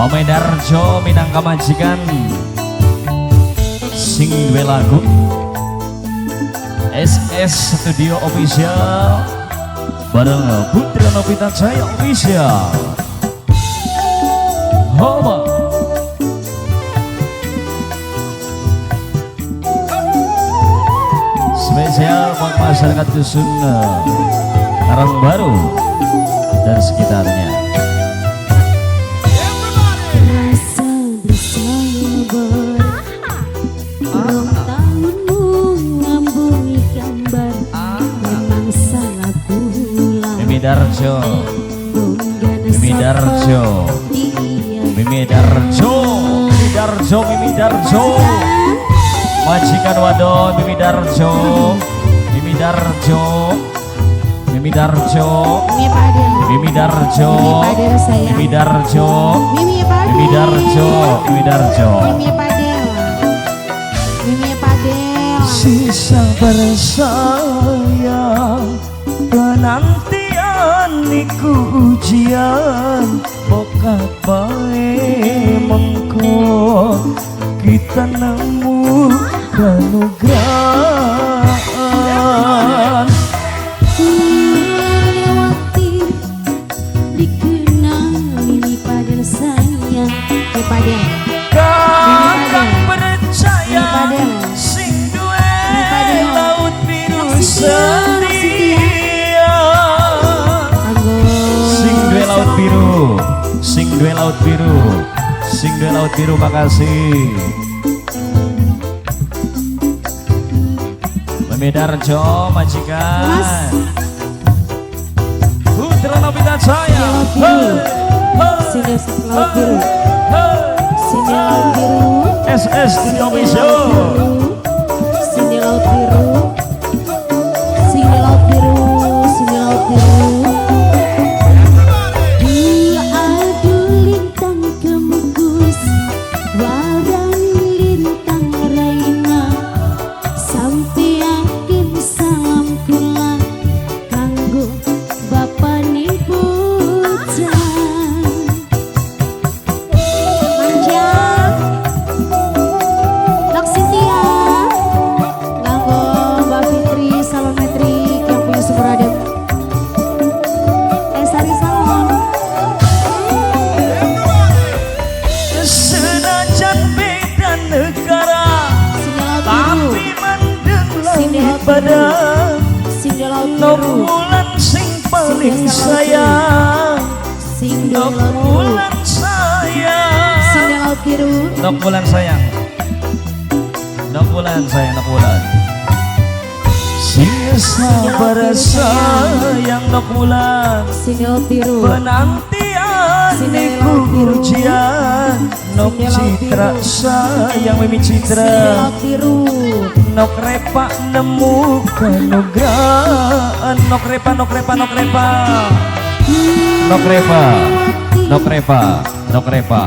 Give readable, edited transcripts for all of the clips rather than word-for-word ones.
Mame Darjo minangka majikan sing duwe lagu, SS Studio Official bareng Putra Novita Jaya Official. Homa. Spesial buat masyarakat dusun Karangbaru dan sekitarnya. Rasa bersabar, rong tahunmu ngambungi gambar. Memang salah kula. Mimi Darjo, Mimi Darjo, Mimi Darjo, Mimi Darjo, Mimi Darjo. Majikan wadon Mimi Darjo, Mimi Darjo, Mimi Darjo, Mimi Padel. Mimi Darjo, Mimi Padel sayang. Mimi Darjo, Mimi Padel. Mimi Darjo, Mimi Darjo. Mimi Padel. Mimi Padel. Sisa bersayang penantian iku ujian, bokat bae mengko kita nemu kanugrahan. Lewati dikenal Mimi Padel sayang. Mimi Padel. Kakang percaya Mimi Padel. Sing duwe Mimi Padel. Laut biru Cynthia, setia. Anggo. Sing duwe laut biru, sing duwe laut biru, sing duwe laut biru, makasih. Mimi Darjo majikan. Mas. Putra Novita Jaya. Laut biru. Sini laut biru. Sini laut biru. SS Studio Official. Sini laut biru. Sini laut biru. Sini laut biru. Diadu lintang kemukus, warani lintang raina, sampai akhir salam kula kanggo bapane bocah. Manja, Nok Cynthia, kanggo Mbak Fitri Salon Metrik yang punya sumur adem. Sari Salon. Senajan beda negara, Sini laut biru. Tapi mendeng Sini langit laut biru. Pada Sini laut Nok biru. Wulan sing paling Sini laut biru. Sayang. Sing Nok laut biru. Wulan sayang. Sini laut biru. Nok Wulan sayang. Nok Wulan sayang, Nok Wulan. Sing sabar biru, sayang Nok Wulan. Sini laut biru. Penantian Sini iku laut biru. Ujian. Nok Sini laut Citra biru. sayang, Mimi Sini Citra. laut biru. Nok Repa nemu kanugrahan. Nok Repa, Nok Repa, Nok Repa. Nok Repa, Nok Repa, Nok Repa,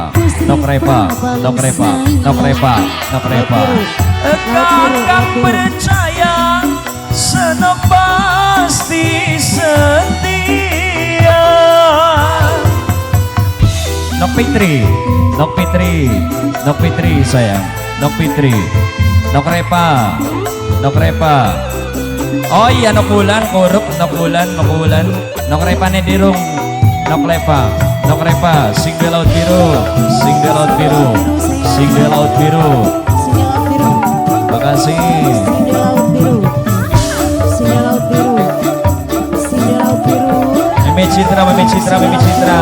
Nok Repa, Nok Repa, Nok Repa, Nok Repa. Kakang percaya senok pasti setia. Nok Fitri, Nok Fitri, Nok Fitri sayang, Nok Fitri, Nok Repa, Nok Repa. Oh iya, Nok Wulan korup, Nok Wulan, Nok Wulan, Nok Repa dirung, Nok Repa, Nok Repa, sing duwe laut biru, sing duwe laut biru, sing duwe laut biru. Sini laut biru. Makasih. Sini laut biru. Sini laut biru. Sini laut biru. Mimi Citra, Mimi Citra, Mimi Citra,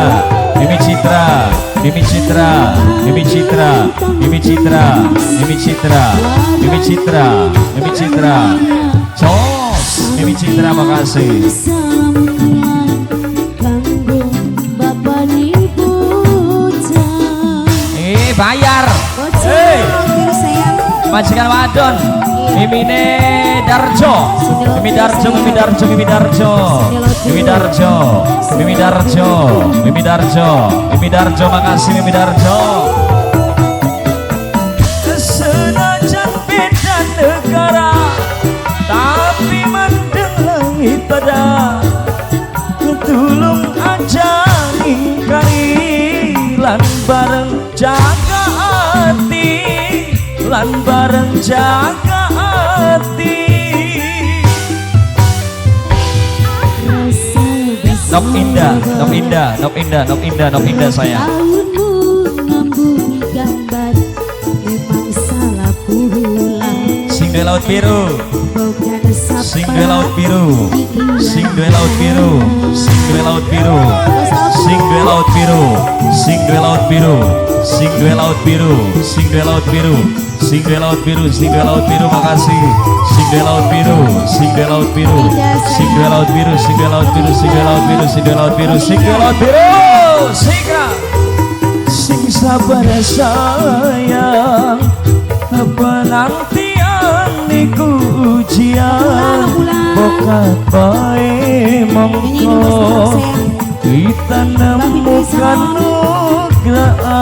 Mimi Citra, Mimi Citra, Mimi Citra, Mimi Citra, Mimi Citra, Mimi Citra, Mimi Citra. Jos, Mimi Citra, makasih. Salam kula kanggo bapane bocah. Eh, bayar. Bocah Hey. laut biru sayang. Majikan wadon. Mimine Darjo, Mimi Darjo, Mimi Darjo, Mimi Darjo, Mimi Darjo, Mimi Darjo, Mimi Darjo, Mimi Darjo, makasih Mimi Darjo. Senajan beda negara, tapi mendeng langit pada. Tulung aja ngingkari lan bareng Lan bareng jaga hati. Rasa Nok Indah, Nok Indah, Nok Indah, Nok Indah, Nok Indah, sayang. Tahunmu ngambung gambar memang salah pula. Sing duwe laut biru. Bukan Sing duwe laut biru. Sing duwe laut biru. Sing duwe laut biru. Sing duwe laut biru. Sing duwe laut biru. Sing duwe laut biru. Sing duwe laut biru. Sing duwe laut biru. Sing duwe laut biru, makasih. Sing duwe laut biru. Sing duwe laut biru. Sing duwe laut biru. Sing duwe laut biru. Sing duwe laut biru. Sing duwe laut biru. Sing duwe laut biru. Sika. Sing sabar, sayang, penantian niku ujian. Bokat bae mongko kita nemukan nugrahan.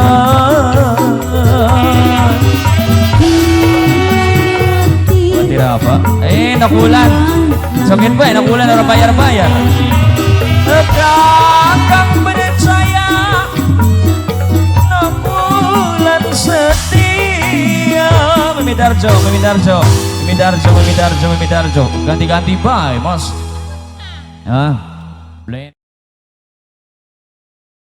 Tidak apa? Eh, nak bulan. Joget bae, nak bulan ora bayar-bayar. Kakang percaya nak bulan setia. Mimi Darjo, Mimi Darjo, Mimi Darjo, Mimi Darjo, Mimi Darjo. Ganti-ganti bae, Mas. Ah, blend.